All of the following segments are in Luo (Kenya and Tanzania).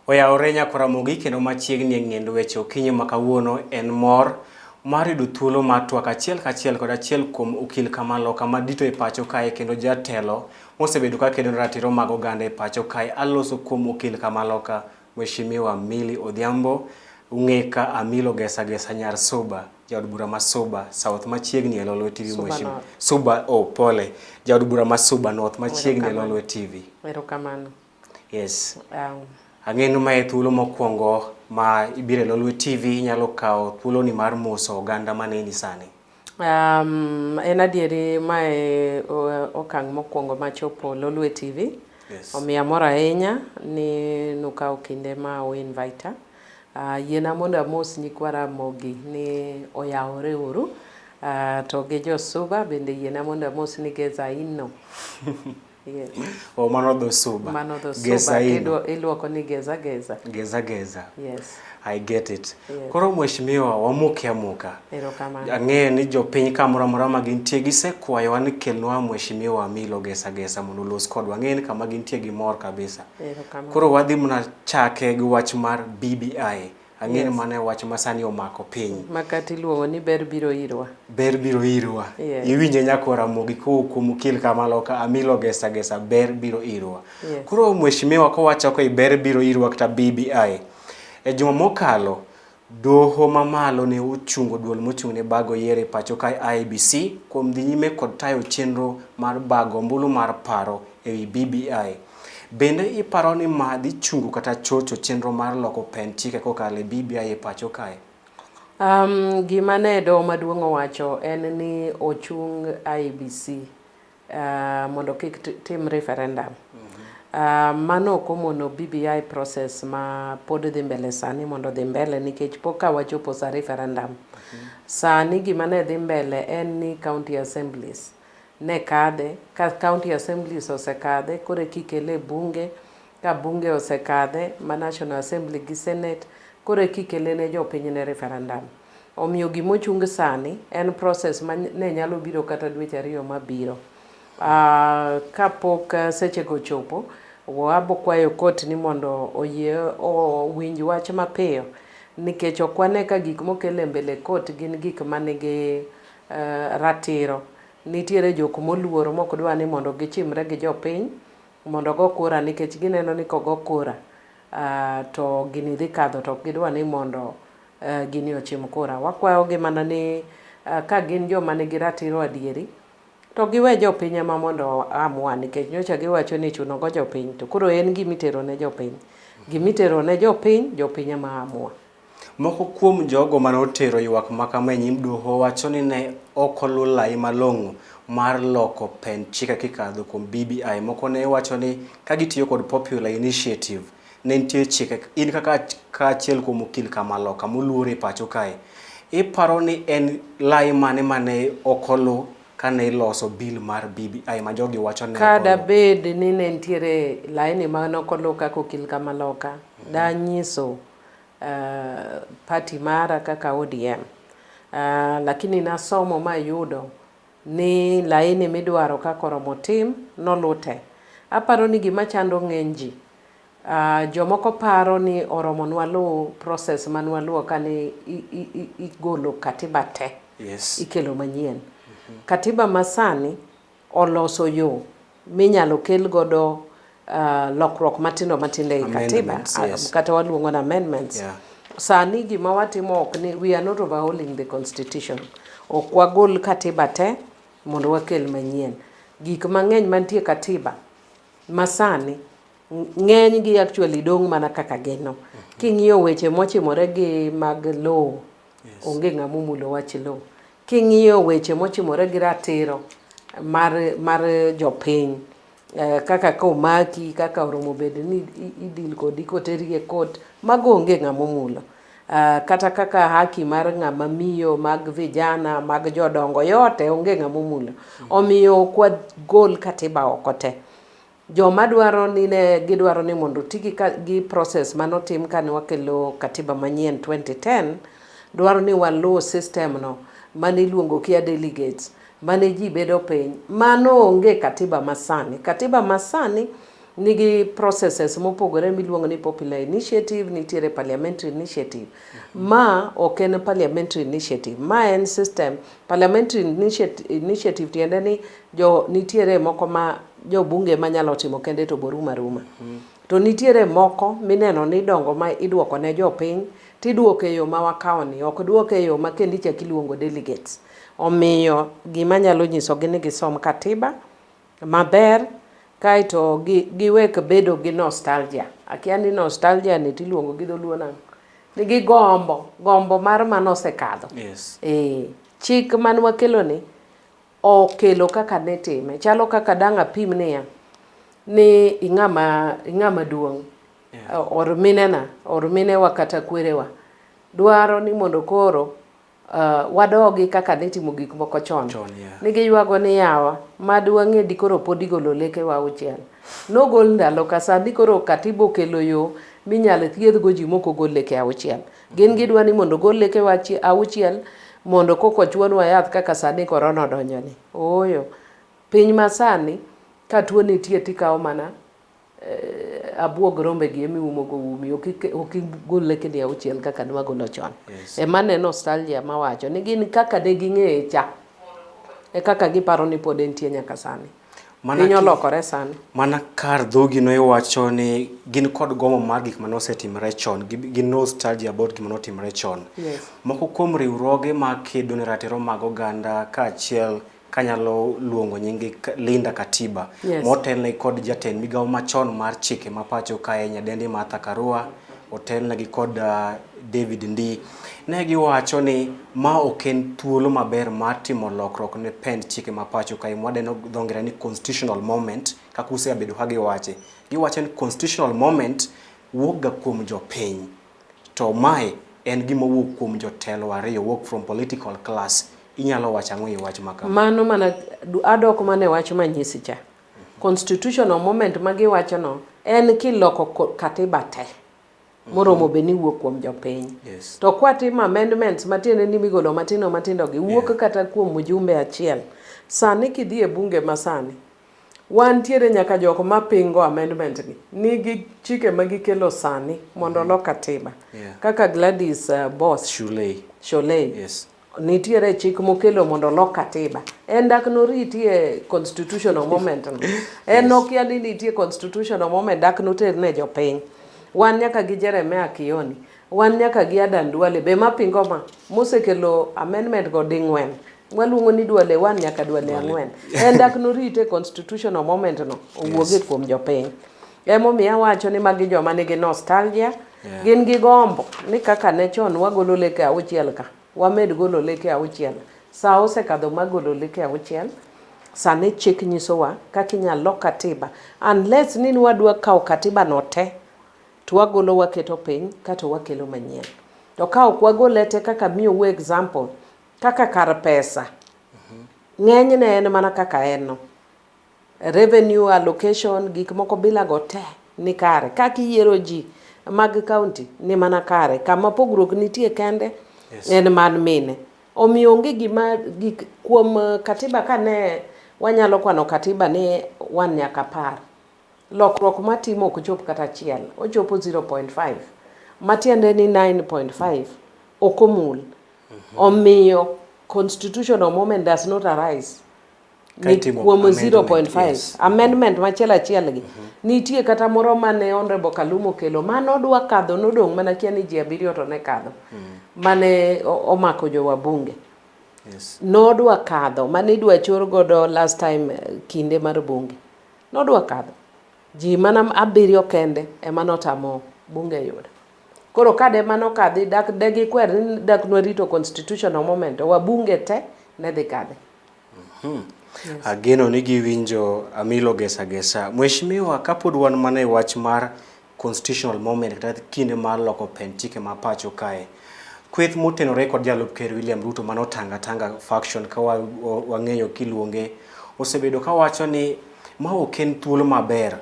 Oyawore nyako Ramogi kendo machiegni e ng'end weche okinyi ma kawuono en mor mar yudo thuolo mar twak achiel kachiel kod achiel kuom okil Kamaloka madito e pacho kae kendo jatelo mosebedo ka kedo ne ratiro mag oganda e pacho kae. Aloso kuom okil Kamaloka Mheshimiwa Milly Odhiambo ung'e ka Amilo Gesa Gesa nyar Suba jaod bura ma Suba South machiegni e Lolwe TV. Suba Mheshimiwa North. Suba, oh pole, jaod bura ma Suba North machiegni e Erokamano. Lolwe TV. Erokamano. Yes. Ang'e ni mae thuolo mokwongo ma ibiro e Lolwe TV, inyalo kawo thuoloni mar moso oganda maneni sani. En adieri mae okang' mokwongo machopo Lolwe TV. Yes. Omiyo amor ahinya ni nukawo kinde ma u invite. Yiena mondo amos nyikwa Ramogi ni oyawore uru. To gi jo Suba bende yiena mondo amos ni Geza Inno. Yes. Oh, mano dho Suba. Mano dho Geza Suba. Inno. Iluoko ni Geza Geza. Geza Geza. Yes. I get it. Yes. Koro mheshimiwa, wamuke amuka. Erokamano. Ang'eyo ni jopiny kamoro amora ma gintie gisekwayowa ni kelnwa mheshimiwa Amilo Gesa Gesa mondo olos kodwa. Ang'eyo ni kama gintie gimor kabisa. Erokamano. Koro wadhi mana chake gi wach mar BBI. Ang'eyo ni Yes. mano e wach ma sani omako piny. Makati iluongo ni ber biro irwa. Ber biro irwa. Yes. Iwinje nyako Ramogi kowuok kuom okil Kamaloka Amilo Gesa Gesa ber biro irwa. Yes. Koro mheshimiwa kowachako e ber biro irwa kata BBI. E juma mokalo doho mamalo ne ochungo duol mochung' ne bago yiero e pacho kae IEBC kuom dhi nyime kod tayo chenro mar bago ombulu mar paro e wi BBI. Bende iparo ni ma dhi chungo kata chocho chenro mar loko pend chike kokalo e BBI e pacho kae? Gima ne doho maduong' owacho en ni ochung IEBC mondo kik tim referendum. Mano ok omono BBI process ma pod dhi mbele sani mondo odhi mbele nikech pok ka wachopo sa referendum. Sani gima ne dhi mbele en ni county assemblies ne kadhe, ka county assemblies osekadhe koro eka ikele e bunge, ka bunge osekadhe ma National Assembly gi Senate koro eka ikele ne jopiny ne referendum. Omiyo gima ochung sani en process ma ne nyalo biro kata dweche 2 mabiro. Kapok sechego ochopo, wabo kwayo court ni mondo oyie owinj wach mapiyo nikech ok wane ka gik mokel e mbele court gin gik manigi ratiro. Nitiere jok moluor mok dwa ni mondo gichimre gi jopiny mondo ogo kura nikech gineno ni kogo kura to gini dhi kadho to ok gidwa ni mondo gini ochim kura. Wakwayo gi mana ni ka gin joma nigi ratiro adieri to giwe jopiny ema mondo amua nikech nyocha giwacho ni ichuno go jopiny to koro en gima itero ne jopiny. Gima itero ne jopiny, jopiny ema amua. Moko kuom jogo mane otero ywak ma kama e nyim doho wacho ni ne ok oluw lai malong'o mar loko pend chike kikadho kuom BBI. Moko ne wacho ni ka gitiyo kod Popular Initiative ne nitie chike. In kaka kaachiel kuom okil Kamaloka moluor e pacho kae, iparo ni en lai mane mane ok oluw kane iloso bill mar BBI ma jogi wacho ni Ka ok oluw? dabed ni ne nitiere laini mane ok oluw kaka okil Kamaloka, danyiso party mara kaka ODM. Lakini nasomo mayudo ni laini midwaro kaka oromo tim noluw te. Aparo ni gima chando ng'eny ji, jomoko paro ni oromo nwaluw process manwaluwo kane igolo katiba te. Yes. Ikelo manyien. Katiba masani oloso yo minyalo kel godo lokruok matindo matindo ei katiba, Amendments, yes. Kata waluongo ni amendments. Sani gima watimo ok ni we are not overhauling the constitution. Ok wagol katiba te mondo wakel manyien. Gik mang'eny mantie katiba masani ng'eny gi actually dong' mana kaka gino. King'iyo weche mochimore gi mag lowo, onge ng'ama omulo wach lowo. King'iyo weche mochimore gi ratiro mar jopiny, kaka komaki, kaka oromo bed ni idil kodi koteri e court, mago onge ng'ama omulo. Kata kaka haki mar ng'ama miyo, mag vijana, mag jodongo, yote onge ng'ama omulo. Omiyo ok wagol katiba oko te. Joma dwaro ni ne gidwaro ni mondo oti gi process manotim kane wakelo katiba manyien 2010, dwaro ni waluw system no mane iluongo kia delegates, mane ji bedo piny. Mano onge katiba masani. Katiba masani nigi processes mopogore miluongo ni popular initiative, nitiere parliamentary initiative. Ma ok en parliamentary initiative, ma en system. Parliamentary initiative tiende ni jo nitiere moko ma jobunge manyalo timo kende to borum aruma. To nitiere moko mineno ni dongo ma iduoko ne jopiny tiduoko e yo ma wakawo ni, ok duok e yo ma kendo ichak iluongo delegates. Omiyo gima anyalo nyisogi ni gisom katiba maber kaeto giwek bedo gi nostalgia. Akia ni nostalgia ni tiluongo gi dholuo nang'o? Ni gi gombo, gombo mar mano osekadho. Yes. Chik man wakelo ni okelo kaka ne time. Chalo kaka dang' apim niya, ni ing'ama duong'. Yeah. Or minena, or minewa kata kwerewa. Dwaro ni mondo koro wadogi kaka nitimo gik moko chon. Chon, yeah. Ni giywago ni yawa, mad wang'e di koro pod igolo lekewa auchiel. Nogol ndalo ka sani koro katiba okelo yo minyalo thiedhgo ji mok ogol leke auchiel. Gin gidwa ni mondo ogol lekewa auchiel mondo koko chuonwa yath kaka sani korona odonjo ni. Ooyo. Piny masani ka tuo nitie tikawo mana abuog rombe gi emiumo go umi, ok igol lekeni auchiel kaka ne wagolo chon. Yes. Ema ne nostalgia mawacho ni gin kaka ne ging'eye cha e kaka giparo ni pod entie nyaka sani. Piny olokore sani. Mana kar dhogi no iwacho ni gin kod gombo mar gik mane osetimore chon, gin nostalgia about gima notimore chon. Yes. Moko kuom riwruoge ma kedo ne ratiro mag oganda kaachiel kanyalo luongo nyingi Linda Katiba. Yes. Motelne kod jatend migawo machon mar chike ma pacho kae nyadendi Martha Karua, otelnegi kod David Ndii. Ne giwacho ni ma ok en thuolo maber mar timo lokruok ne pend chike ma pacho kae mwadeno dho ngere ni constitutional moment, kaka usebedo ka giwache. Giwacho ni constitutional moment wuok ga kuom jopiny. To mae en gima owuok kuom jotelo ariyo, wuok from political class. Inyalo wacho ang'o e wach ma kama? Mano mana adok mana e wach manyisi cha. Constitutional moment ma giwacho no en kiloko katiba te. Moromo bed ni wuok kuom jopiny. Yes. To kwatimo amendments matiende ni migolo matindo matindo gi wuok Yeah. kata kuom mjumbe achiel. Sani kidhi e bunge masani, wantiere nyaka jok mapingo amendment gi. Nigi chike ma gikelo sani mondo olok katiba. Yeah. Kaka Gladys Boss. Shollei. Shollei. Yes. Nitiere chik mokelo mondo olok katiba. En dak noriti e constitutional moment no. En Yes. okia ni nitie constitutional moment dak noter ne jopiny. Wan nyaka gi Jeremiah Kioni, wan nyaka gi Adan Duale be mapingo ma mosekelo amendment go ding'wen. Waluongo ni Duale 1 nyaka Duale 4. En dak norite constitutional moment no owuoge Yes. kuom jopiny. Emomiyo awacho ni magi joma nigi nostalgia, Yeah. gin gi gombo ni kaka ne chon wagolo leke auchiel ka, wamed golo leke auchiel. Sa osekadho mar golo leke auchiel, sani chik nyisowa kaka inyalo lok katiba. Unless ni wadwa kawo katiba no te, to wagolo waketo piny kato wakelo manyien. To ka ok wagole te kaka miyou example, kaka kar pesa, ng'enyne en mana kaka en no. Revenue allocation, gik moko bila go te ni kare. Kaka iyiero ji mag county ni mana kare. Kama pogruok nitie kende Yes. en man mine. Omiyo onge gima gik kuom katiba kane wanyalo kwano katiba ni 1 nyaka 10. Lokruok matimo ok chop kata achiel, ochopo 0.5. Matiende ni 9.5 ok omul. Omiyo constitutional moment does not arise. Ni kuom 0.5 Yes. Amendment machielo achiel gi. Nitie kata moro mane Honorable Kaluma okelo mane odwa kadho nodong' mana kia ni ji 7 to ne kadho. Mane omako jowabunge. Yes. Nodwa kadho mane idwa chor godo last time kinde mar bunge. Nodwa kadho. Ji mana 7 kende ema notamo bunge yudo. Koro kade mano kadhi dak de gikwer ni dak nwarito constitutional moment wabunge te ne dhi kadhe. Yes. Ageno ni giwinjo Amilo Gesa Gesa. Mheshimiwa, kapod wan mana e wach mar constitutional moment kata kinde mar loko pend chike ma pacho kae, kweth motenore kod jalup ker William Ruto mano Tanga Tanga faction ka wang'eyo kiluonge, osebedo kawacho ni ma ok en thuolo maber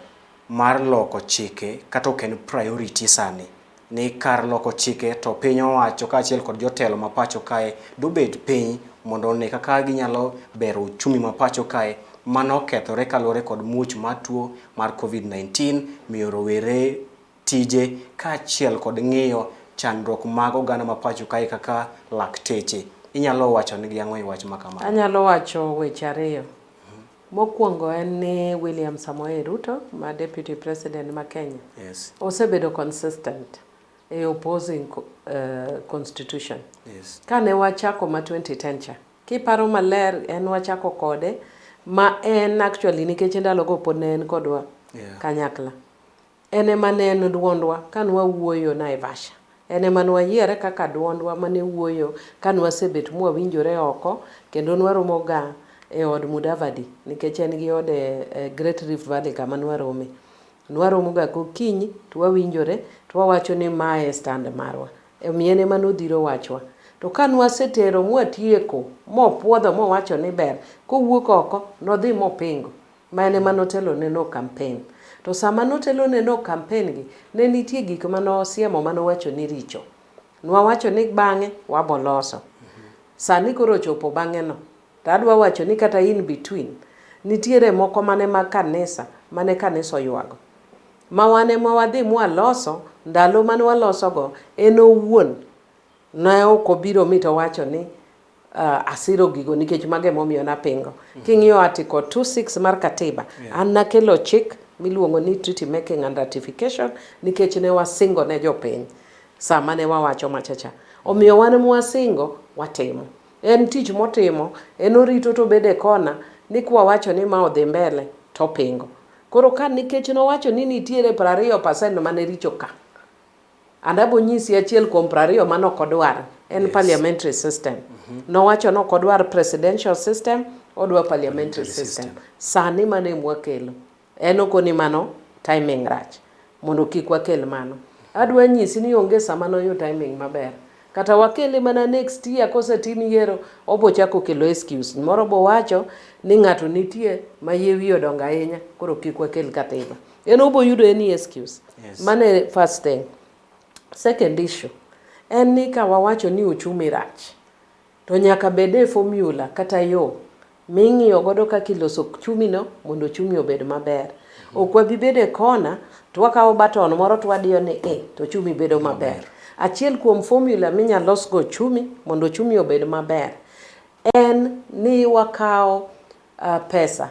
mar loko chike kata ok en priority sani. Ni kar loko chike to piny owacho kaachiel kod jotelo ma pacho kae dobed piny mondo one kaka ginyalo bero uchumi ma pacho kae manokethore kaluwore kod muoch mar tuo mar Covid-19, miyo rowere tije kaachiel kod ng'iyo chandruok mag oganda ma pacho kae kaka lakteche. Inyalo wacho nigi ang'o e wach ma kamano? Anyalo wacho weche ariyo. Mokwongo en ni William Samoei Ruto ma Deputy President ma Kenya osebedo consistent e opposing constitution. Kane wachako ma 2010 cha, kiparo maler en wachako kode ma en actually nikech ndalogo pod ne en kodwa kanyakla. En ema ne en duondwa kane wawuoyo Naivasha. En ema ne wayiere kaka duondwa mane wuoyo kane wasebet mwawinjore oko kendo nwaromo ga e od Mudavadi nikech en gi ode e Great Rift Valley kama nwarome. Nwaromo ga gokinyi to wawinjore to wawacho ni mae e stand marwa. Omiyo en ema nodhiro wachwa. To ka nwasetero mwatieko mopuodho mowacho ni ber, kowuok oko nodhi mopingo. Ma en ema notelo ne no campaign. To sama notelo ne no campaign gi, ne nitie gik mane osiemo mane owacho ni richo. Nwawacho ni bang'e wabo loso. Sani koro ochopo bang'e no. To adwa wacho ni kata in between, nitiere moko mane mag kanisa, mane kanisa oywago. Ma wan ema wadhi mwaloso, ndalo mane walosogo, en owuon ne ok obiro mi to owacho ni asiro gigo nikech mago emomiyo napingo. King'iyo article 26 mar katiba, an nakelo chik miluongo ni treaty making and ratification nikech ne wasingo ne jopiny sama ne wawacho machacha. Omiyo wan mwasingo watimo. En tich motimo, en orito to obed e kona ni kwawacho ni ma odhi mbele to opingo. Koro ka nikech nowacho ni nitiere 20% mane richo ka, and abo nyisi achiel kuom 20 mane ok odwar en parliamentary system. Nowacho ni ok odwar presidential system, odwa parliamentary system. Sani mano ema wakelo. En okoni mano timing rach mondo kik wakel mano. Adwa nyisi ni onge sama noyud timing maber. Kata wakele mana next year kosetim yiero, obo chako kelo excuse. Moro bo wacho ni ng'ato nitie ma yie wiye odongo ahinya, koro kik wakel katiba. En obo yudo any excuse. Mano e first thing. Second issue, en ni ka wawacho ni uchumi rach, to nyaka bed e formula kata yo ming'iyo godo kaka iloso uchumi no mondo uchumi obed maber. Ok wabi bedo e kona to wakawo button moro to wadiyo ni e to uchumi bedo maber. Achiel kuom formula minyalo losgo uchumi mondo uchumi obed maber en ni wakawo pesa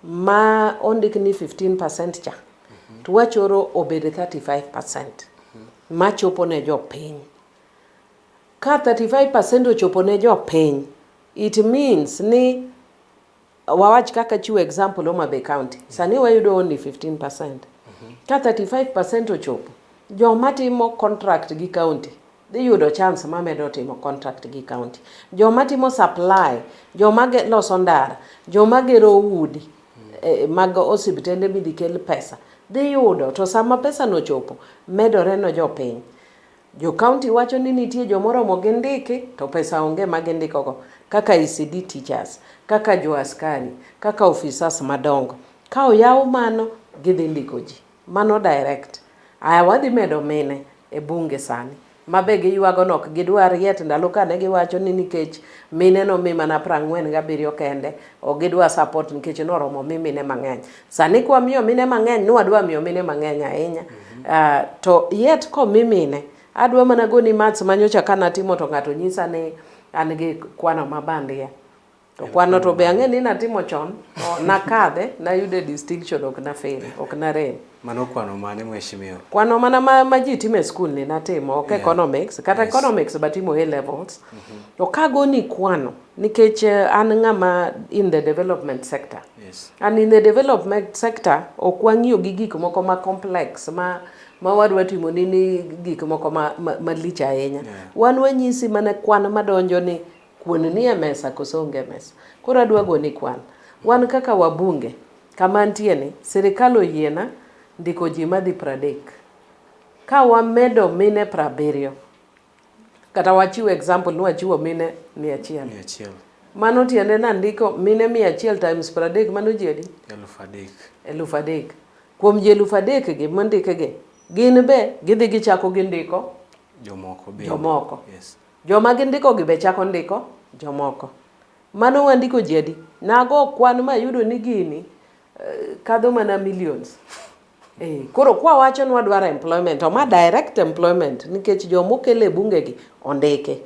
ma ondik ni 15% cha to wachoro obed 35% machopo ne jopiny. Ka 35% ochopo ne jopiny, it means ni wawach kaka chiwo example Homa Bay County. Sani wayudo only 15%. Ka 35% ochopo, joma timo contract gi county dhi yudo chance mamedo timo contract gi county. Joma timo supply, joma loso ndara, joma gero udi mag osiptende midhi kel pesa dhi yudo to sama pesa no chopo medore no jopiny. Jo county wacho ni nitie jomoromo gindiki to pesa onge ma gindikogo kaka ECD teachers, kaka jo askari, kaka officers madongo. Ka oyaw mano gidhi ndiko ji. Mano direct. Aya wadhi medo mine e bunge sani. Ma be giywago ni ok gidwar yet ndalo kane giwacho ni nikech mine nomi mana 47 kende, ok gidwa support nikech noromo mi mine mang'eny. Sani kwamiyo mine mang'eny, nwadwa miyo mine mang'eny ahinya. To yet komi mine, adwa mana goni maths manyocha kanatimo to ng'ato nyisa ni an gi kwano ma bandia. To kwano to be ang'e ni natimo chon, to nakadhe, nayude distinction ok na fail, ok narem. Mano kwano mane mheshimiwa? Kwano mana ma ji timo e school ni natimo, ok economics, kata economics batimo A levels. To kagoni kwano, nikech an ng'ama in the development sector. And in the development sector, ok wang'iyo gi gik moko ma complex, ma wadwa timo ni gik moko malich ahinya. Wan wanyisi mana kwan madonjo ni kuon ni e mesa koso onge e mesa. Koro adwa goni kwan. Wan kaka wabunge, kama antie ni, sirikal oyiena ndiko ji madhi 30. Ka wamedo mine 70, kata wachiwo example ni wachiwo mine 100. 100. Mano tiende ni andiko mine 100 times 30, mano ji adi? 3,000. 3,000. Kuom ji 3,000 gi mondiki gi, gin be gidhi gichako gindiko jomoko bende. Jomoko. Joma gindiko gi be chako ndiko jomoko. Mano wandiko ji adi? Nago kwan mayudo ni gini kadho mana millions. Koro kwa wacho ni wadwaro employment, to ma direct employment nikech joma okel e bunge gi ondiki.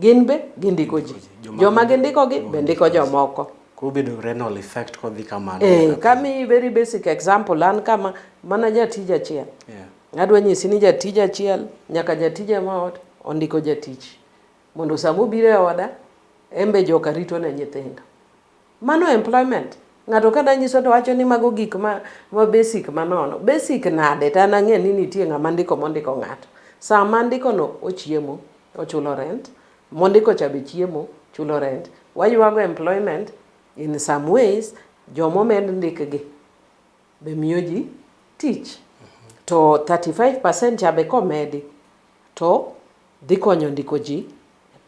Gin be gindiko ji. Joma gindiko gi be ndiko jomoko. Koro bedo renal effect kodhi kamano. Kamiyi very basic example, an kama mana jatij achiel. Adwa nyisi ni jatij achiel nyaka jatije ma ot ondiko jatich. Mondo sama obiro e oda, en be joka rito ne nyithindo. Mano employment. Ng'ato ka danyiso to wacho ni mago gik ma basic manono. Basic nade to an ang'e ni nitie ng'ama ndiko mondiko ng'ato. Sama ndiko no ochiemo, ochulo rent, mondiko cha be chiemo, chulo rent. Waywago employment in some ways, jomomed ndikgi be miyo ji tich. To 35% cha be komedi to dhi konyo ndiko ji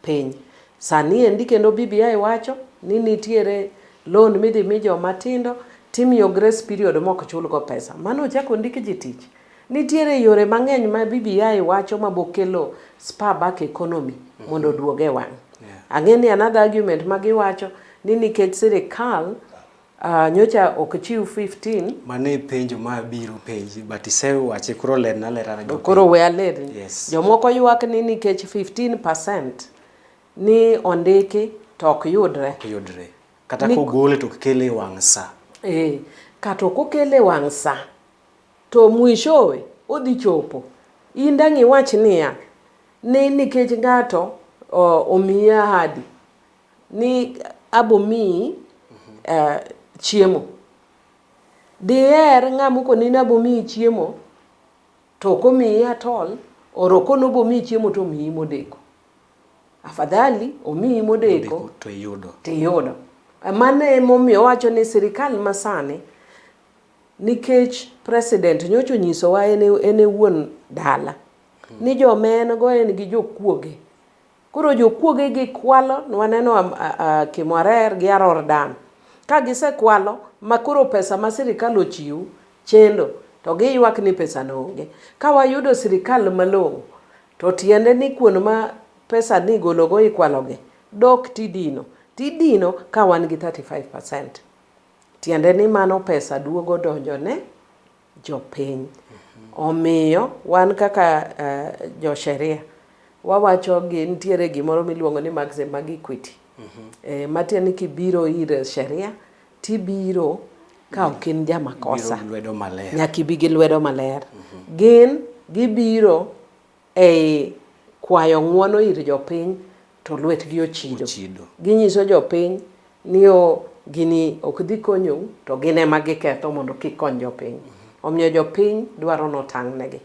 piny. Sani endi kendo BBI wacho ni nitiere loan midhi mi joma tindo timiyo grace period mok chulgo pesa. Mano ochako ondik ji tich. Nitiere yore mang'eny ma BBI wacho mabokelo spur back economy mondo oduog e wang'. Ang'e ni another argument ma giwacho ni nikech sirikal nyocha ok chiw 15. Mano e penjo ma abiro penji, but isewache koro lerna alera ne jopiny. Koro we alerni. Yes. Jomoko ywak ni nikech 15% ni ondiki to ok yudre. Ok yudre. Kata kogole to ok kele e wang' sa. Kata ok okele e wang' sa, to mwishowe odhi chopo. In dang' iwach niya, ni nikech ng'ato omiyi ahadi ni abomiyi chiemo. Diher ng'ama okoni ni abomiyi chiemo to ok omiyi at all, or ok onobomiyi chiemo to omiyi modeko. Afadhali omiyi modeko to iyudo. To iyudo. Mano emomiyo owacho ni sirikal masani nikech president nyocha onyisowa en e wuon dala ni joma en go en gi jokuoge. Koro jokuoge gi kwalo, waneno Kimwarer gi Aror Dam. Ka gisekwalo ma koro pesa ma sirikal ochiw chendo to giywak ni pesa no onge. Ka wayudo sirikal malong'o to tiende ni kuon ma pesa ni igologo ikwalogi dok tidino. Tidino ka wan gi 35%. Tiende ni mano pesa duogo donjo ne jopiny. Omiyo wan kaka jo sheria wawacho gi nitiere gimoro miluongo ni maxim mag equity. Matiende ni kibiro ir sheria tibiro ka ok in jamakosa. Biro gi lwedo maler. Nyaka ibi gi lwedo maler. Gin gibiro ei kwayo ng'uono ir jopiny to lwetgi ochido. Ochido. Ginyiso jopiny ni gini ok dhi konyou to gin ema giketho mondo kik kony jopiny. Omiyo jopiny dwaro notang' negi.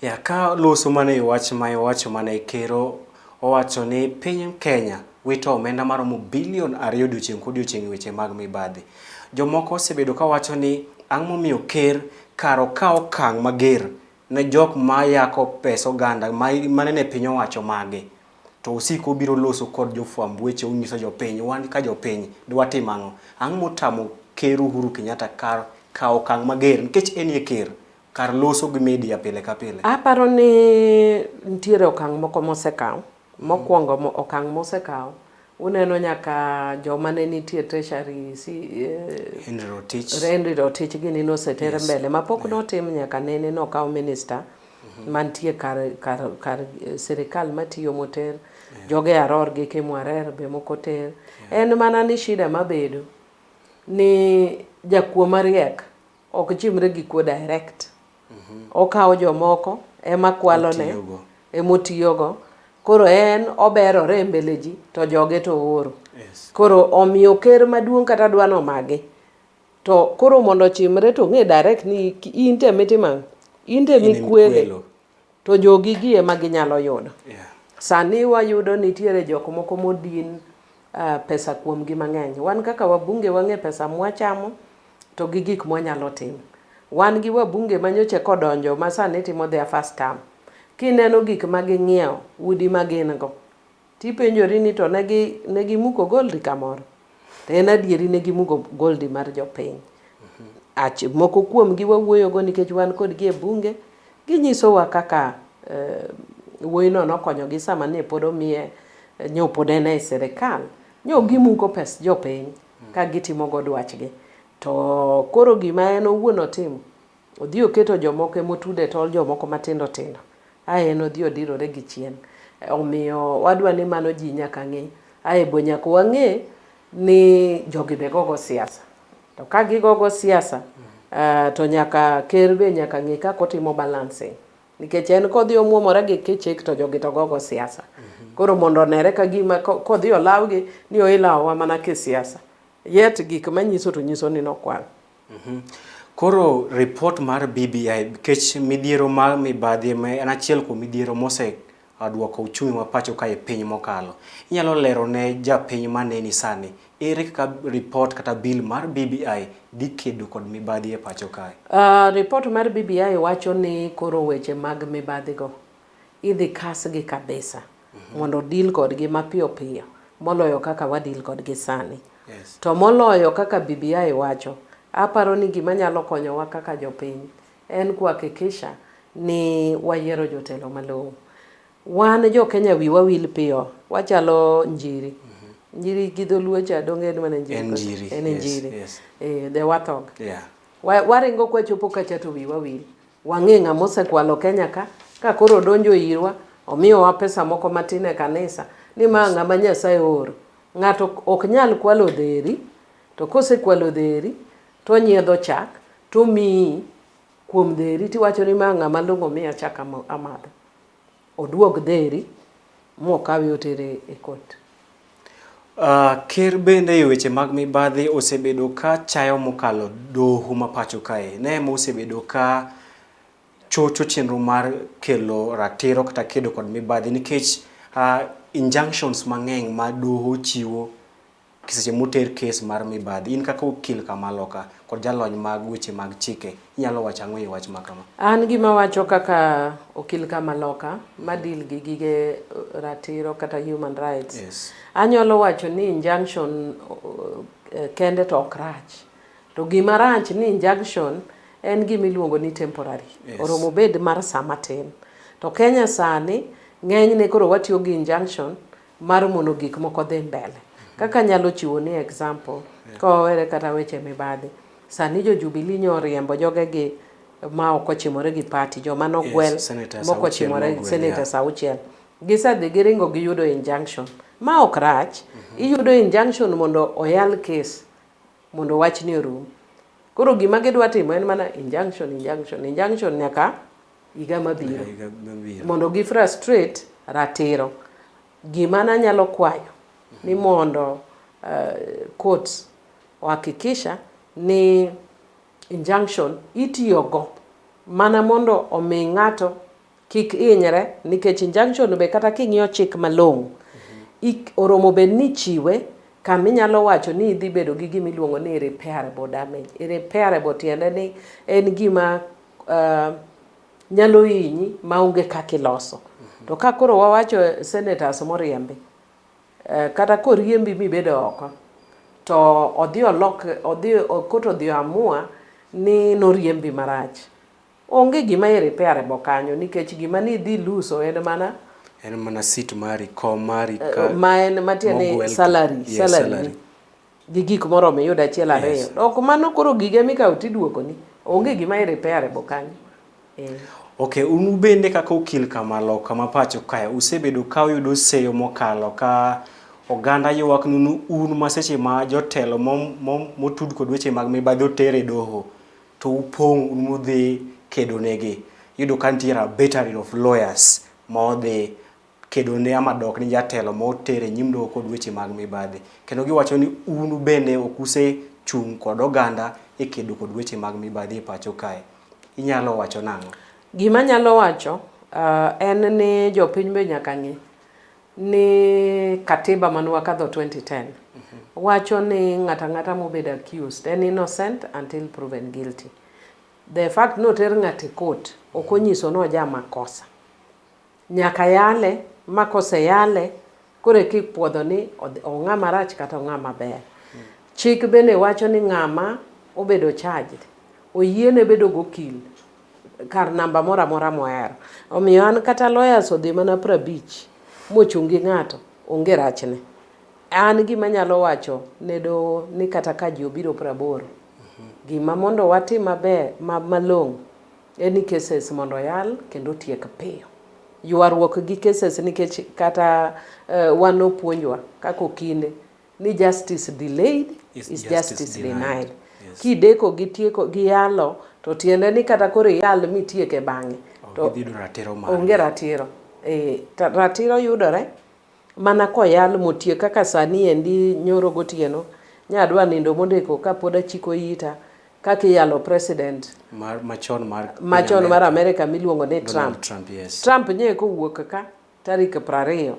Ya, ka loso mana e wach ma iwacho mana e kero owacho ni piny Kenya wito omenda maromo bilion 2 odiochieng' kodiochieng' e weche mag mibadhi. Jomoko osebedo kawacho ni ang'o momiyo ker kar okaw okang' mager ne jok ma yako pes oganda manene piny owacho mage to osiko obiro loso kod jofwamb weche onyiso jopiny wan ka jopiny dwatim ang'o? Ang'o motamo ker Uhuru Kenyatta kar kawo okang' mager nikech en e ker kar loso gi media pile ka pile? Aparo ni nitiere okang' moko mosekaw. Mokwongo okang' mosekaw, uneno nyaka joma ne nitie treasury Henry Rotich. Henry Rotich gini noseter mbele mapok notim nyaka nene nokaw minister mantie kar sirikal matiyo moter. Joge Aror gi Kimwarer be moko ter. En mana ni shida mabedo ni jakuo mariek ok chimre gi kuo direct. Okawo jomoko ema kwalone emotiyogo. Koro en oberore e mbele ji to joge to ooro. Koro omiyo ker maduong' kata dwa nomagi. To koro mondo ochimre to ong'e direct ni in to emitimo ang'o? In to emikwele. To jogi gi ema ginyalo yudo. Sani wayudo nitiere jok moko modin pesa kuomgi mang'eny. Wan kaka wabunge wang'e pesa mwachamo to gi gik mwanyalo timo. Wan gi wabunge manyocha kodonjo ma sani timo their first term. Kineno gik ma ging'iewo, udi ma gin go, tipenjori ni to ne gimuko goldi kamoro. To en adieri ne gimuko goldi mar jopiny. Moko kuomgi wawuoyogo nikech wan kodgi e bunge, ginyisowa kaka wuoyino nokonyogi sama ne pod omiye, nyo pod en e sirikal. Nyo gimuko pes jopiny ka gitimo go dwachgi. To koro gima en owuon otimo, odhi oketo jomoko emotude tol jomoko matindo tindo. Ae en odhi odirore gi chien. Omiyo wadwa ni mano ji nyaka ng'e. Ae bo nyaka wang'e ni jogi be gogo siasa. To ka gigogo siasa, to nyaka ker be nyaka ng'e kaka otimo balancing. Nikech en kodhi omuomore gi kichik to jogi to gogo siasa. Koro mondo onere ka gima kodhi olawgi ni oilawowa mana kisiasa. Yet gik manyiso to nyiso ni nokwal. Koro report mar BBI nikech midhiero mar mibadhi en achiel kuom midhiero mose duoko uchumi ma pacho ka e piny mokalo. Inyalo lero ne japiny maneni sani, ere kaka report kata bill mar BBI dhi kedo kod mibadhi e pacho kae? Report mar BBI wacho ni koro weche mag mibadhi go idhi kasgi kabisa mondo deal kodgi mapiyo piyo moloyo kaka wa deal kodgi sani. To moloyo kaka BBI wacho, aparo ni gima nyalo konyowa kaka jopiny en kuhakikisha ni wayiero jotelo malong'o. Wan jo Kenya wiwa wil piyo, wachalo njiri. Njiri gi dholuo cha donge en mana njiri? En njiri. En njiri. Yes. The warthog. Waringo kwachopo kacha to wiwa wil. Wang'e ng'ama osekwalo Kenya ka, ka koro odonjo irwa, omiyowa pesa moko matin e kanisa, ni ma ng'ama Nyasaye ooro. Ng'ato ok nyal kwalo dheri, to kosekwalo dheri, to onyiedho chak, to omiyi kuom dheri tiwacho ni ma ng'ama long'o miya chak amadho. Oduog dheri mokawe otere e court. Ker bende e weche mag mibadhi osebedo ka chayo mokalo doho ma pacho kae. Ne ema osebedo ka chocho chenro mar kelo ratiro kata kedo kod mibadhi nikech injunctions mang'eny ma doho chiwo seche moter kes mar mibadhi. In kaka okil kamaloka kod jalony mag weche mag chike, inyalo wacho ang'o e wach ma kama? An gima wacho kaka okil kamaloka ma deal gi gige ratiro kata human rights. Anyalo wacho ni injunction kende to ok rach. To gima rach ni injunction en gima iluongo ni temporary. Oromo bed mar saa matin. To Kenya sani ng'enyne koro watiyo gi injunction mar mono gik moko dhi mbele. Kaka anyalo chiwo ni example, kowere kata weche mibadhi. Sani jo Jubilee nyo oriembo jogegi ma ok ochimore gi party, joma nogwel mok ochimore senators auchiel. Gisedhi giringo giyudo injunction. Ma ok rach, iyudo injunction mondo oyal case mondo wachni orum. Koro gima gidwa timo en mana injunction, injunction, injunction nyaka higa mabiro. Mondo gi frustrate ratiro. Gima nanyalo kwayo ni mondo court ohakikisha ni injunction itiyogo mana mondo omi ng'ato kik hinyre nikech injunction be kata king'iyo chik malong'o oromo bed ni ichiwe kama inyalo wacho ni idhi bedo gi gima iluongo ni irreparable damage. Irreparable tiende ni en gima nyalo hinyi maonge kaka iloso. To ka koro wawacho senators moriembi, kata koriembi mibedo oko, to odhi olok, odhi court odhi oamua ni noriembi marach. Onge gima irreparable kanyo nikech gima ni idhi luso en mana en mana seat mari, kom mari ka ma en matiende ni salary, salary gi gik moromo iyud achiel ariyo. Ok mano koro gige mikawo tiduokoni. Onge gima irreparable kanyo. Okay, un bende kaka okil kamaloka ma pacho kae, usebedo ka uyudo seyo mokalo ka oganda ywak nu un ma seche ma jotelo motud kod weche mag mibadhi oter e doho to upong' un mudhi kedo negi. Iyudo ka nitiere a battery of lawyers ma odhi kedo ne ama dok ni jatelo ma oter e nyim doho kod weche mag mibadhi. Kendo giwacho ni un bende ok usechung' kod oganda e kedo kod weche mag mibadhi e pacho kae. Inyalo wacho nang'o? Gima anyalo wacho en ni jopiny be nyaka ng'e ni katiba mane wakadho 2010 wacho ni ng'ato ang'ata mobedo accused en innocent until proven guilty. The fact ni oter ng'ato e court ok onyiso ni oja makosa. Nyaka yale, ma koseyale koro eka ipuodho ni ong'ama rach kata ong'ama ber. Chik bende wacho ni ng'ama obedo charged oyiene bedo gokil kar namba moro amora mohero. Omiyo an kata lawyers odhi mana 50 mochung' gi ng'ato onge rachne. An gima anyalo wacho ne doho ni kata ka ji obiro praboro, gima mondo watim maber malong'o en ni cases mondo oyal kendo otiek piyo. Ywaruok gi cases nikech kata wan nopuonjwa kaka okinde ni justice delayed is justice denied. Kideko gi tieko gi yalo to tiende ni kata koro iyal mitieke bang'e to onge ratiro. Ratiro yudore mana koyal motiek kaka sani endi nyoro gotieno nyadwa nindo modeko kapod achiko ita kaka iyalo president machon mar machon mar Amerika miluongo ni Trump. Trump, yes. Trump nye kowuok ka tarik 20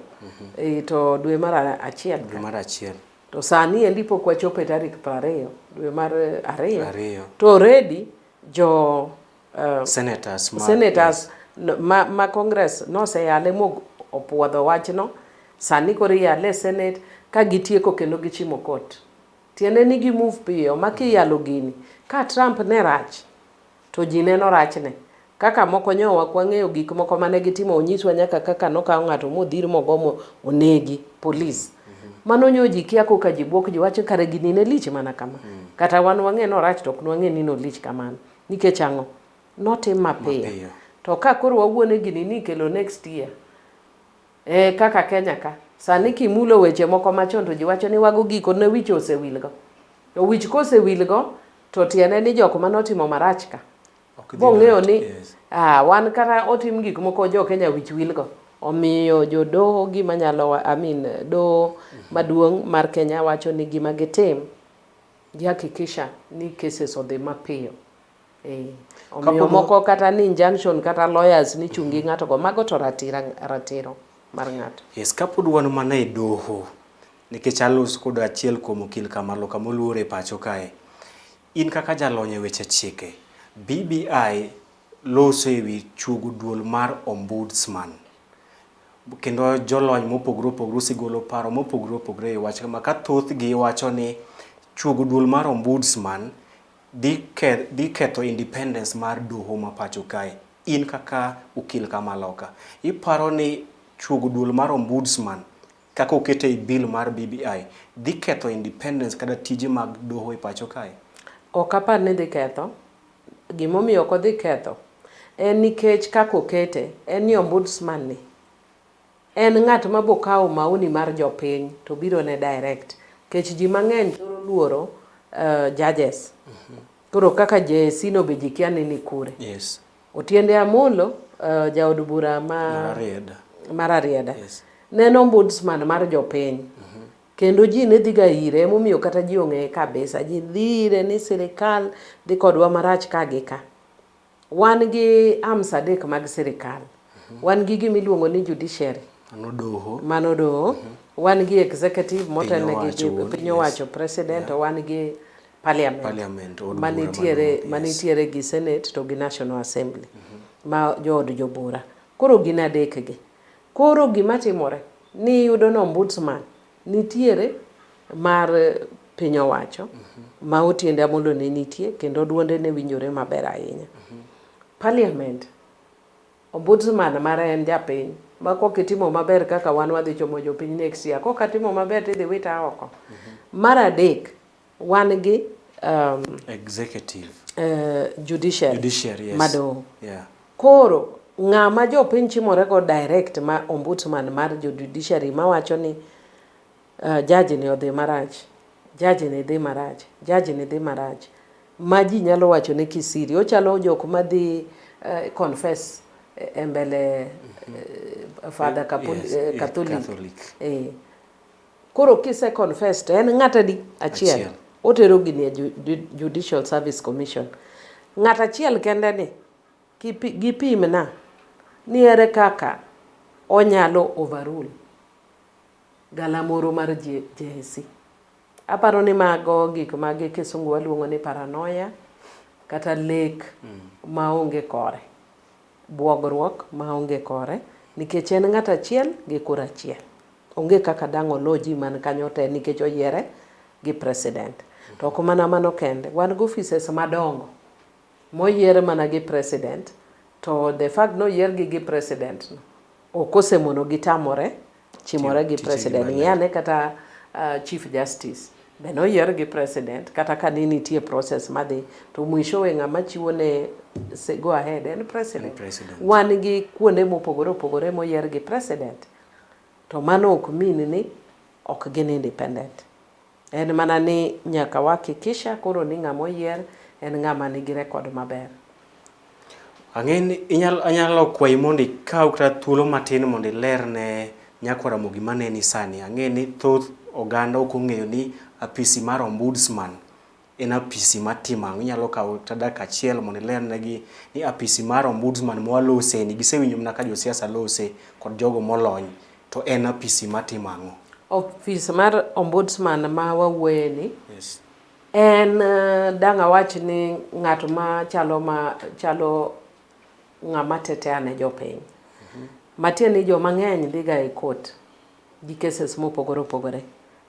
to dwe mar achiel. Dwe mar achiel. To sani endi pok wachopo e tarik 20 dwe mar ariyo. To already jo senators ma, senators yes. ma Congress noseyale mo opuodho wachno. Sani koro iyale e Senate ka gitieko kendo gichimo court. Tiende ni gi move piyo ma kiyalo gini ka Trump ne rach to ji neno rachne. Kaka moko nyowa ok wang'eyo gik moko mane gitimo, onyiswa nyaka kaka nokaw ng'ato modhir mogo mo onegi police. Mano nyo ji kia koka ji bwok ji wacho kare gini ne lich mana kama. Kata wan wang'e ni orach to ok nwang'e ni nolich kamano. Nikech ang'o? Notim mapiyo. To ka koro wawuone gini ni ikelo next year, kaka Kenya ka, sani kimulo weche moko machon to ji wacho ni wago giko ne wich osewilgo. To wich kosewilgo to tiende ni jok manotimo marach ka bong'eyo ni wan kata otim gik moko jo Kenya wich wilgo. Omiyo jodoho gima nyalo, I mean, doho maduong' mar Kenya wacho ni gima gitim, gihakikisha ni cases odhi mapiyo. Omiyo moko kata ni injunction kata lawyers ni chungi ng'ato go, mago to ratiro mar ng'ato. Yes, kapod wan mana e doho, nikech alos kod achiel kuom okil Kamaloka moluor e pacho kae. In kaka jalony e weche chike, BBI loso e wi chuogo duol mar ombudsman. Kendo jolony mopogore opogore osegolo paro mopogore opogore e wach ma ka thothgi wacho ni chuogo duol mar ombudsman dhi ketho independence mar doho ma pacho kae. In kaka okil Kamaloka, iparo ni chuogo duol mar ombudsman kaka okete e bill mar BBI dhi ketho independence kata tije mag doho e pacho kae? Ok apar ni dhi ketho. Gimomiyo ok odhi ketho en nikech kaka okete en ni ombudsman ni en ng'at ma bo kawo maoni mar jopiny to biro ne direct. Nikech ji mang'eny thoro luoro judges. Koro kaka JSC no be ji kia ni ni kure. Yes. Otiende Amolo, jaod bura ma Rarieda. Mar Rarieda. Yes. Ne en ombudsman mar jopiny. Kendo ji ne dhiga ire, emomiyo kata ji ong'eye kabisa. Ji dhi ire ni sirikal dhi kodwa marach ka gi ka. Wan gi arms adek mag sirikal. Wan gi gima iluongo ni judiciary. Mano doho. Mano doho. Wan gi executive motelne gi piny owacho president, to wan gi parliament. Parliament, od bura manitiere maduong', yes. Manitiere gi senate to gi National Assembly. Ma jood jobura. Koro gin adek gi. Koro gima timore ni iyudo ni ombudsman nitiere mar piny owacho ma Otiende Amolo ne nitie kendo duonde ne winjore maber ahinya. Parliament, ombudsman mare en japiny ma kok itimo maber kaka wan wadhi chomo jopiny next year. Kok atimo maber tidhi wita oko. Mar adek, wan gi executive, judiciary, judiciary, yes. Madoho. Yeah. Koro ng'ama jopiny chimore go direct ma ombudsman mar jo judiciary mawacho ni judge ni odhi marach, judge ni dhi marach, judge ni dhi marach, ma ji nyalo wacho ne kisiri. Ochalo jok madhi confess e mbele Father Catholic. Catholic. Koro kise confess to en ng'at adi? Achiel. Achiel. Otero gini e Judicial Service Commission. Ng'at achiel kende ni gipimna ni ere kaka onyalo overrule galamoro mar JSC. Aparo ni mago gik ma gi kisungu waluongo ni paranoia kata lek maonge kore. Buogruok maonge kore nikech en ng'at achiel gi kura achiel. Onge kaka dang' olo ji man kanyo te nikech oyiere gi president. To ok mana mano kende, wan gi offices madongo moyier mana gi president, to the fact ni oyier gi gi president no ok osemono gitamore chimore gi Tije gi president. maler. Ng'i ane kata Chief Justice be noyier gi president kata ka ne nitie process madhi to mwishowe ng'ama chiwo ne go ahead en president. President. Wan gi kuonde mopogore opogore moyier gi president to mano ok mean ni ok gin independent. En mana ni nyaka wahakikisha koro ni ng'ama oyier en ng'ama nigi record maber. Ang'e ni anyalo kwayi mondo ikaw kata thuolo matin mondo iler ne nyakwar Ramogi maneni sani. Ang'e ni thoth oganda ok ong'eyo ni apisi mar ombudsman en apisi matimo ang'o. Inyalo kawo kata dakika achiel mondo iler negi ni apisi mar ombudsman mwalose ni gisewinjo mana ka josiasa lose kod jogo molony to en apisi matimo ang'o. Ofis mar ombudsman ma wawuoye ni Yes. en dang' awach ni ng'at ma chalo ng'ama tetea ne jopiny. Matiende ni joma ng'eny dhiga e court gi cases mopogore opogore.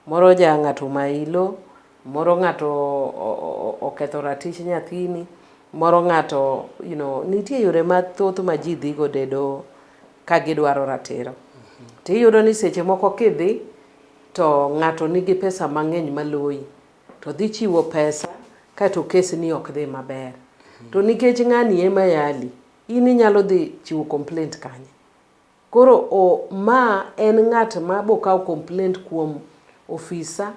Moro ja ng'ato mailo, moro ng'ato oketho ratich nyathini, moro ng'ato nitie yore mathoth ma ji dhi godo e doho ka gidwaro ratiro. Tiyudo ni seche moko kidhi to ng'ato nigi pesa mang'eny maloyi to dhi chiwo pesa kaeto kes ni ok dhi maber. To nikech ng'ani ema yali, in inyalo dhi chiwo complaint kanye? Koro ma en ng'at ma bokawo complaint kuom ofisa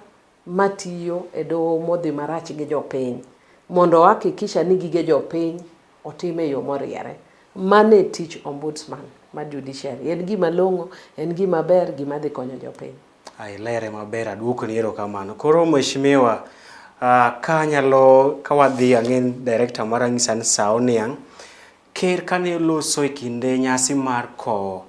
matiyo e doho modhi marach gi jopiny mondo ohakikisha ni gige jopiny otim e yo moriere. Mano e tich ombudsman mar judiciary. En gima long'o, en gima ber, gima dhi konyo jopiny. Ilere maber, aduokoni erokamano. Koro mheshimiwa, ka anyalo, ka wadhi ang'e ni director mara nyisa ni sa oniang'. Ker kane oloso e kinde nyasi mar kowo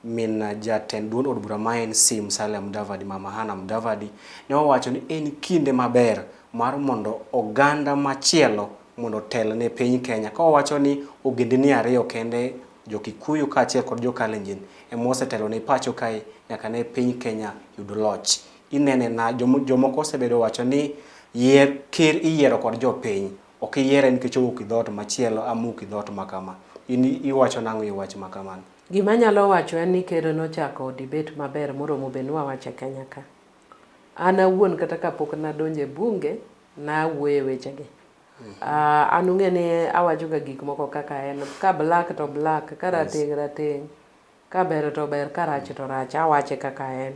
min jatend duond od bura ma ANC Musalia Mudavadi, Mama Hannah Mudavadi, ne owacho ni en kinde maber mar mondo oganda machielo mondo otel ne piny Kenya. Ka owacho ni ogendini ariyo kende, jo Kikuyu kaachiel kod jo Kalenjin, ema osetelo ne pacho kae nyaka ne piny Kenya yud loch. Inene na jomoko osebedo wacho ni yier ker iyiero kod jopiny, ok iyiere nikech owuok e dhoot machielo ama owuok e dhoot ma kama. In iwacho nang'o e wach ma kamano? Gima anyalo wacho en ni ker nochako debate maber moromo bed ni wawacho e Kenya ka. An awuon kata kapok nadonjo e bunge, nawuoyo e wechegi. An ung'e ni awacho ga gik moko kaka en, ka black to black, ka rateng' rateng', ka ber to ber, ka rach to rach, awache kaka en.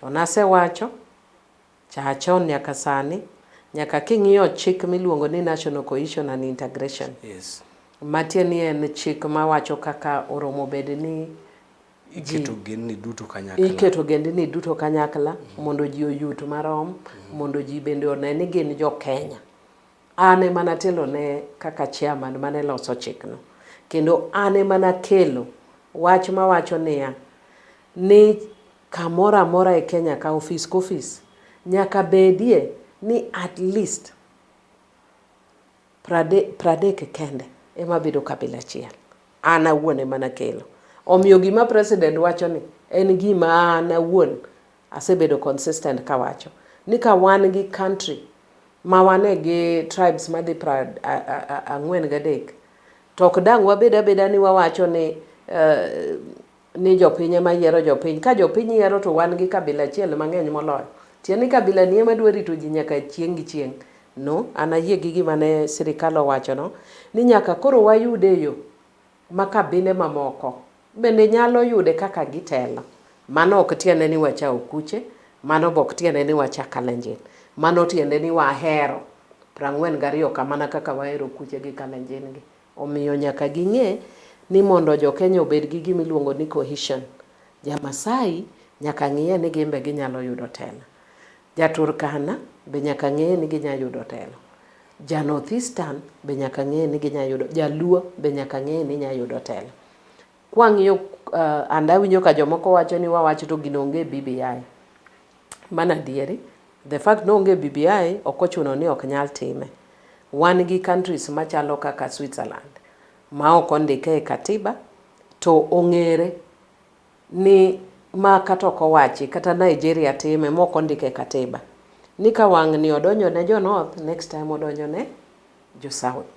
To nasewacho cha chon nyaka sani, nyaka king'iyo chik miluongo ni National Cohesion and Integration. Yes. Matiende ni en chik mawacho kaka oromo bed ni iketo ogendni duto kanyakla. Iketo ogendni duto kanyakla mondo ji oyut marom, mondo ji bende one ni gin jo Kenya. An ema natelo ne kaka chairman mane loso chikno. Kendo an ema nakelo wach mawacho niya, ni kamoro amora e Kenya ka ofis ka ofis nyaka bedie ni at least 30 kende ema bedo kabila achiel. An awuon ema nakelo. Omiyo gima president wacho ni en gima an awuon asebedo consistent kawacho. Ni ka wan gi country ma wane gi tribes madhi 43, to ok dang' wabed abeda ni wawacho ni jopiny ema yiero jopiny. Ka jopiny yiero to wan gi kabila achiel mang'eny moloyo. Tiende ni kabila ni ema dwa rito ji nyaka chieng' gi chieng'. No, an ayie gi gima ne sirikal owachono, ni nyaka koro wayude yo ma kabinde mamoko bende nyalo yude kaka gitelo. Mano ok tiende ni wacha okuche, mano be ok tiende ni wacha Kalenjin. Mano tiende ni wahero 42 kamana kaka wahero okuche gi Kalenjin gi. Omiyo nyaka ging'e ni mondo jo Kenya obed gi gima iluongo ni cohesion. Ja Masai nyaka ng'iye ni gin be ginyalo yudo telo. Ja Turkana be nyaka ng'e ni ginyalo yudo telo. Ja North Eastern be nyaka ng'e ni ginyalo yudo, Jaluo be nyaka ng'e ni nyalo yudo telo. Kwang'iyo and awinjo ka jomoko wacho ni wawacho to gino onge e BBI. Mano adieri. The fact ni onge e BBI ok ochuno ni ok nyal time. Wan gi countries machalo kaka Switzerland ma ok ondike e katiba to ong'ere ni ma kata ok owachi kata Nigeria time ma ok ondike e katiba ni ka wang' ni odonjo ne jo North next time odonjo ne jo South.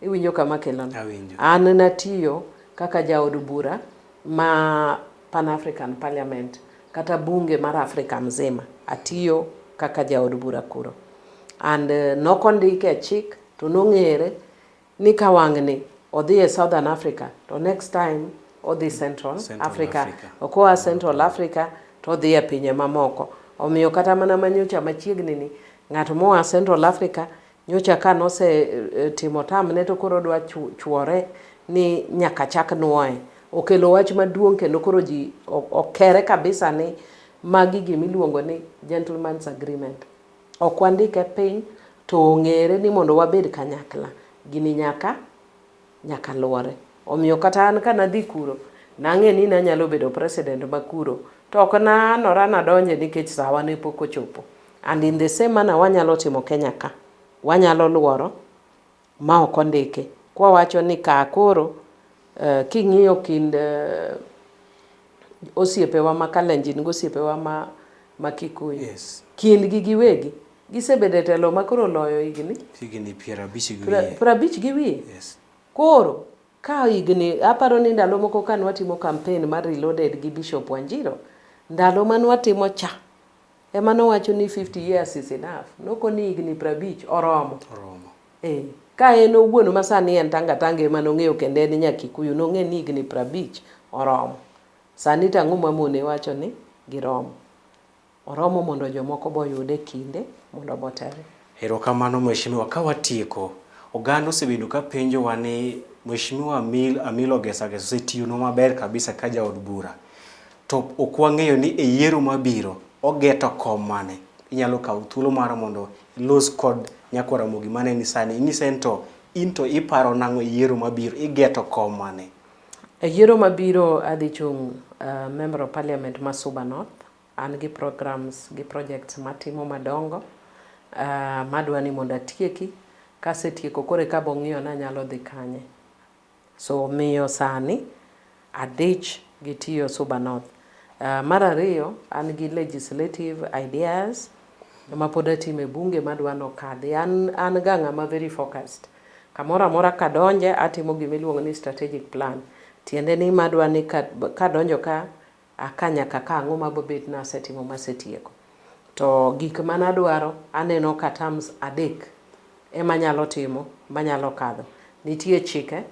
Iwinjo kama keloni? Awinjo. An natiyo kaka jaod bura ma Pan African Parliament. Kata bunge mar Afrika mzima atiyo kaka jaod bura kuro. And nokondike e chik to nong'ere ni ka wang'ni odhi e Southern Africa to next time odhi Central, Central Africa. Africa. Okoa Central Africa to odhi e pinje mamoko. Omiyo kata mana manyocha machiegni ni ng'at moa Central Africa nyocha ka nose timo tamne to koro odwa chuore ni nyaka chak nuoye. Okelo wach maduong' kendo koro ji okere kabisa ni magi gimiluongo ni gentleman's agreement. Ok wandike piny to ong'ere ni mondo wabed kanyakla gini nyaka nyaka luore. Omiyo kata an kanadhi kuro nang'e ni nanyalo bedo president ma kuro to ok naanora nadonje nikech sawa ne pok ochopo. And in the same manner wanyalo timo Kenya ka. Wanyalo luoro ma ok ondiki. Kwawacho ni ka koro king'iyo kind osiepewa ma Kalenjin gi osiepewa ma Kikuyu. Yes. Kindgi giwegi gisebedo e telo ma koro oloyo higni Higni 50 gi wiye. 50 gi wiye. Yes. Koro ka higni aparo ni ndalo moko ka nwatimo campaign mar Reloaded gi Bishop Wanjiro, ndalo manwatimo cha ema nowacho ni 50 years is enough. Nokoni higni 50 oromo. Oromo. Ka en owuon ma sani en Tanga Tanga ema nong'eyo kendo en nya Kikuyu nong'e ni higni 50 oromo. Sani to ang'o mamone wacho ni giromo? Oromo mondo jomoko boyude kinde mondo botel. Erokamano mheshimiwa, ka watieko, oganda osebedo ka penjowa ni mheshimiwa Amilo Agesa Agesa osetiyonwa maber kabisa ka jaod bura. To ok wang'eyo ni e yiero mabiro ogeto kom mane. Inyalo kawo thuolo mar mondo ilos kod nyakwar Ramogi maneni sani. Inyise ni to in to iparo nang'o e yiero mabiro, igeto kom mane? E yiero mabiro adhi chung' Member of Parliament ma Suba North. An gi programs gi projects matimo madongo madwa ni mondo atieki. Kasetieko koro eka abong'iyo ni anyalo dhi kanye. So miyo sani adich gi tiyo Suba North. Mar ariyo an gi legislative ideas ma pod atimo e bunge madwa nokadhi. An ga ng'ama very focused. Kamoro amora kadonje atimo gimiluongo ni strategic plan. Tiende ni madwa ni kadonjo ka aka nyaka ka ang'o mabobet nasetimo masetieko. To gik manadwaro aneno ka terms 3 ema nyalo timo manyalo kadho. Nitie chike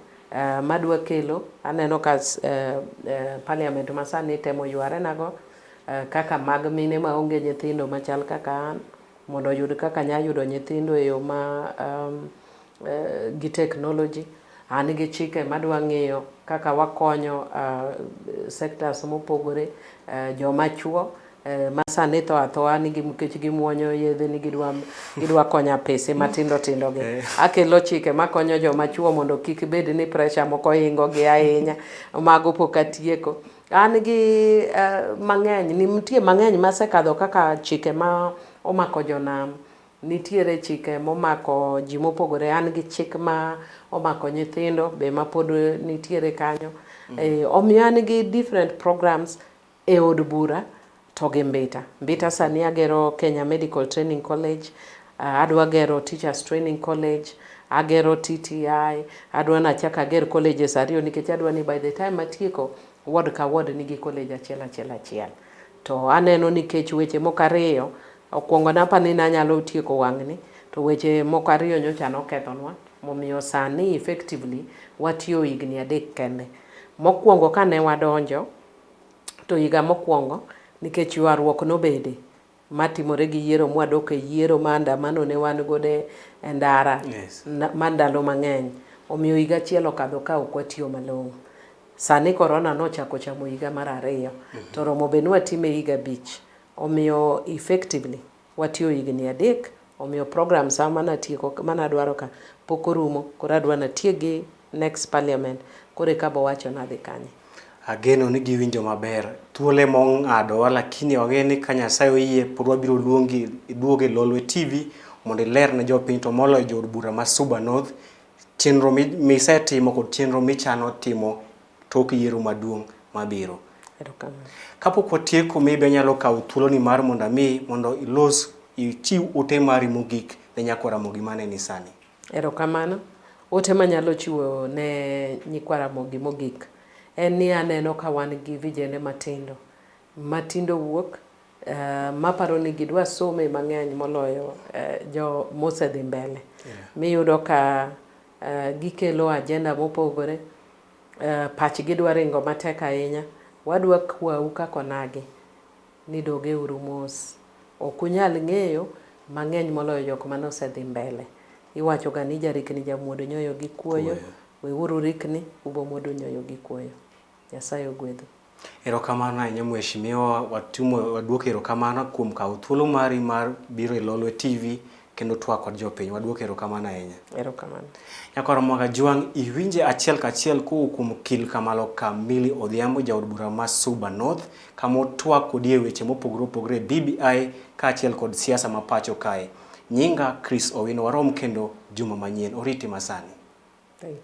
madwa kelo aneno ka parliament masani temo yware nago kaka mag mine maonge nyithindo machal kaka an mondo oyud kaka nya yudo nyithindo e yo ma gi technology. An gi chike madwa ng'iyo kaka wakonyo sectors mopogore, joma chuo ma sani tho athoa nikech gimuonyo yedhe ni gidwa konyo apese matindo tindo gi. Akelo chike makonyo joma chuo mondo kik bed ni pressure moko hingo gi ahinya. Mago pok atieko. An gi mang'eny, nitie mang'eny masekadho kaka chike ma omako jonam. Nitiere chike momako ji mopogore. An gi chik ma omako nyithindo be mapod nitiere kanyo. Omiyo an gi different programs e od bura to gi Mbita. Mbita sani agero Kenya Medical Training College, adwa gero Teachers Training College, agero TTI, adwa nachak ager colleges 2 nikech adwa ni by the time atieko ward ka ward nigi college achiel achiel achiel. To aneno nikech weche moko 2 okwongo napa ni nanyalo tieko wang'ni to weche moko 2 nyocha nokethonwa momiyo sani effectively watiyo higni 3 kende. Mokwongo kane wadonjo to higa mokwongo nikech ywaruok nobede matimore gi yiero mwadok e yiero maandamano ne wan godo e ndara. Yes. Ma ndalo mang'eny. Omiyo higa achiel okadho ka ok watiyo malong'o. Sani corona nochako chamo higa mar 2 to romo be nwatime higa 5. Omiyo effectively watiyo higni 3. Omiyo program sa manatieko manadwaro ka pok orumo koro adwa natiek gi next parliament koro eka bowacho nadhi kanye. Ageno ni giwinjo maber. Thuolo ema ong'adowa lakini wageno ni ka Nyasaye oyie pod wabiro luongi iduog e Lolwe TV mondo iler ne jopiny to moloyo jood bura ma Suba North chenro misetimo kod chenro michano timo tok yiero maduong' mabiro. Erokamano. Kapok watieko, maybe anyalo kawo thuoloni mar mondo ami mondo ilos ichiw ote mari mogik ne nyakwar Ramogi maneni sani. Erokamano. Ote manyalo chiwo ne nyikwa Ramogi mogik en ni aneno ka wan gi vijende matindo. Matindo wuok uh, maparo ni gidwa some mang'eny moloyo uh, jo mosedhi mbele. Yeah. Miyudo ka uh, gikelo agenda mopogore uh, pachgi dwa ringo matek ahinya. Wadwa kwau kaka onagi ni dogeuru mos. Ok unyal ng'eyo mang'eny moloyo jok mane osedhi mbele. Iwacho ga ni jarikni jamuodo nyoyo gi kuoyo. Weuru rikni, ubo muodo nyoyo gi kuoyo. Nyasaye ogwedhu. Erokamano ahinya mheshimiwa, watumo waduoko erokamano kuom kawo thuolo mari mar biro e Lolwe TV kendo twak kod jopiny. Waduoko erokamano ahinya. Erokamano. Nyakwar Mwaga Jwang' iwinje achiel kachiel kowuok kuom Okil Kamalo Kamili Odhiambo jaod bura ma Suba North kama otwak kodi e weche mopogore opogore e BBI kaachiel kod siasa ma pacho kae. Nyinga Chris Owino, warom kendo juma manyien. Oriti masani. Thank you.